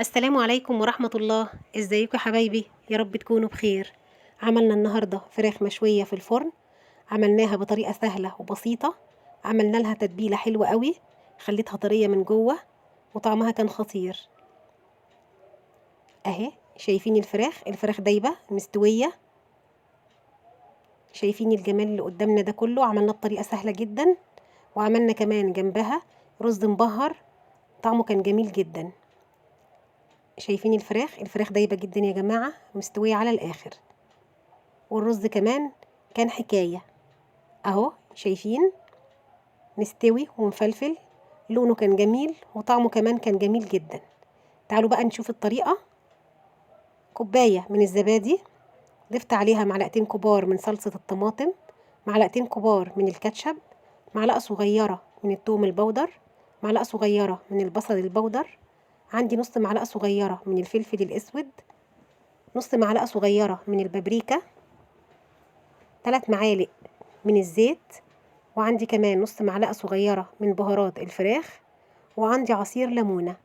السلام عليكم ورحمة الله. ازيكم يا حبايبي؟ يا رب تكونوا بخير. عملنا النهاردة فراخ مشوية في الفرن، عملناها بطريقة سهلة وبسيطة، عملنا لها تتبيلة حلوة قوي، خليتها طرية من جوه وطعمها كان خطير. اهي شايفين الفراخ، الفراخ دايبة مستوية، شايفين الجمال اللي قدامنا ده كله. عملناه بطريقة سهلة جدا، وعملنا كمان جنبها رز مبهر طعمه كان جميل جدا. شايفين الفراخ، الفراخ دايبة جدا يا جماعة، مستوية على الآخر، والرز كمان كان حكاية اهو، شايفين مستوي ومفلفل، لونه كان جميل وطعمه كمان كان جميل جدا. تعالوا بقى نشوف الطريقة. كوباية من الزبادي، ضفت عليها معلقتين كبار من صلصة الطماطم، معلقتين كبار من الكاتشب، معلقة صغيرة من التوم البودر، معلقة صغيرة من البصل البودر، عندي نص معلقة صغيرة من الفلفل الأسود، نص معلقة صغيرة من البابريكا، 3 معالق من الزيت، وعندي كمان نص معلقة صغيرة من بهارات الفراخ، وعندي عصير ليمونة.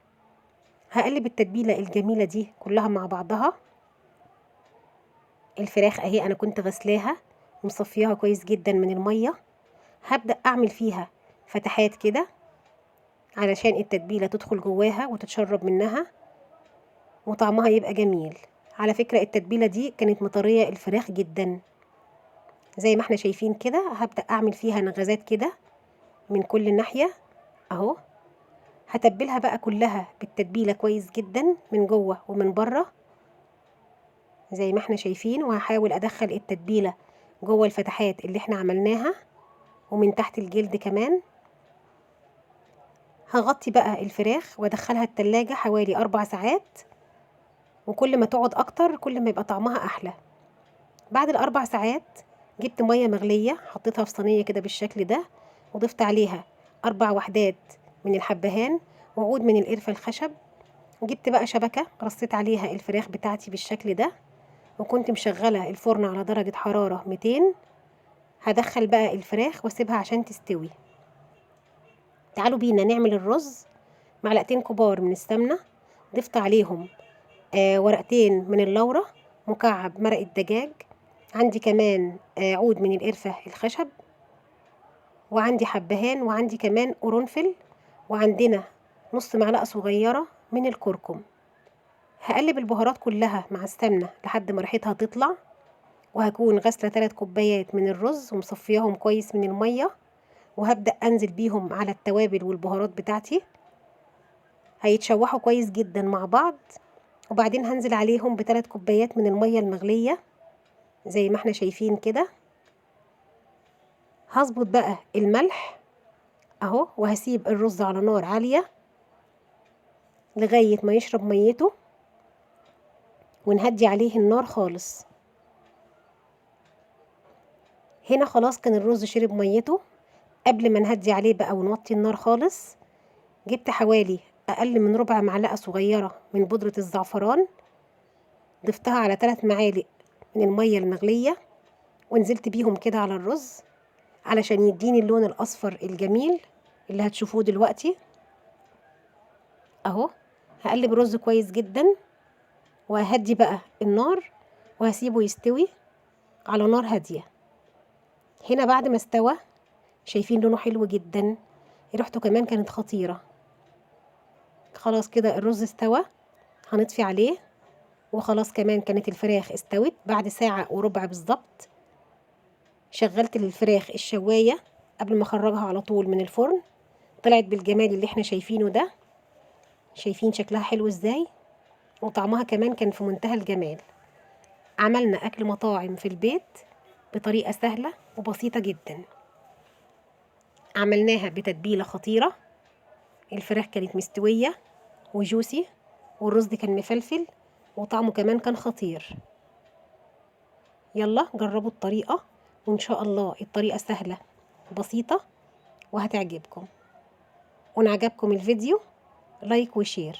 هقلب التتبيلة الجميلة دي كلها مع بعضها. الفراخ اهي انا كنت غسلاها ومصفياها كويس جدا من المية. هبدأ اعمل فيها فتحات كده علشان التتبيلة تدخل جواها وتتشرب منها وطعمها يبقى جميل. على فكرة التتبيلة دي كانت مطرية الفراخ جدا زي ما احنا شايفين كده. هبدأ اعمل فيها نغزات كده من كل ناحية اهو. هتبلها بقى كلها بالتتبيلة كويس جدا من جوه ومن بره زي ما احنا شايفين، وهحاول ادخل التتبيلة جوه الفتحات اللي احنا عملناها ومن تحت الجلد كمان. هغطي بقى الفراخ وادخلها التلاجة حوالي 4 ساعات، وكل ما تقعد اكتر كل ما يبقى طعمها احلى. بعد ال4 ساعات جبت مية مغلية حطيتها في صينية كده بالشكل ده، وضفت عليها 4 وحدات من الحبهان وعود من القرفة الخشب. جبت بقى شبكة رصيت عليها الفراخ بتاعتي بالشكل ده، وكنت مشغلة الفرن على درجة حرارة 200. هدخل بقى الفراخ واسيبها عشان تستوي. تعالوا بينا نعمل الرز. معلقتين كبار من السمنة، ضفت عليهم ورقتين من اللورة، مكعب مرق الدجاج، عندي كمان عود من القرفة الخشب، وعندي حبهان، وعندي كمان قرنفل، وعندنا نص معلقة صغيرة من الكركم. هقلب البهارات كلها مع السمنة لحد ما ريحتها تطلع، وهكون غاسلة 3 كوبايات من الرز ومصفياهم كويس من المية، وهبدأ أنزل بيهم على التوابل والبهارات بتاعتي. هيتشوحوا كويس جدا مع بعض، وبعدين هنزل عليهم ب3 كوبايات من المية المغلية زي ما احنا شايفين كده. هظبط بقى الملح اهو، وهسيب الرز على نار عالية لغاية ما يشرب ميته، ونهدي عليه النار خالص. هنا خلاص كان الرز شرب ميته. قبل ما نهدي عليه بقى ونوطي النار خالص، جبت حوالي أقل من ربع معلقة صغيرة من بودرة الزعفران، ضفتها على 3 معالق من المية المغلية، ونزلت بيهم كده على الرز علشان يديني اللون الأصفر الجميل اللي هتشوفوه دلوقتي أهو. هقلب الرز كويس جدا، وهدي بقى النار وهسيبه يستوي على نار هادية. هنا بعد ما استوى شايفين لونه حلو جدا، ريحته كمان كانت خطيرة. خلاص كده الرز استوى، هنطفي عليه. وخلاص كمان كانت الفراخ استوت بعد ساعة وربع بالظبط. شغلت الفراخ الشواية قبل ما اخرجها على طول من الفرن، طلعت بالجمال اللي احنا شايفينه ده. شايفين شكلها حلو ازاي، وطعمها كمان كان في منتهى الجمال. عملنا اكل مطاعم في البيت بطريقة سهلة وبسيطة جدا، عملناها بتتبيلة خطيرة. الفراخ كانت مستوية وجوسي، والرز كان مفلفل، وطعمه كمان كان خطير. يلا جربوا الطريقة، وإن شاء الله الطريقة سهلة بسيطة وهتعجبكم. وإن عجبكم الفيديو like و share.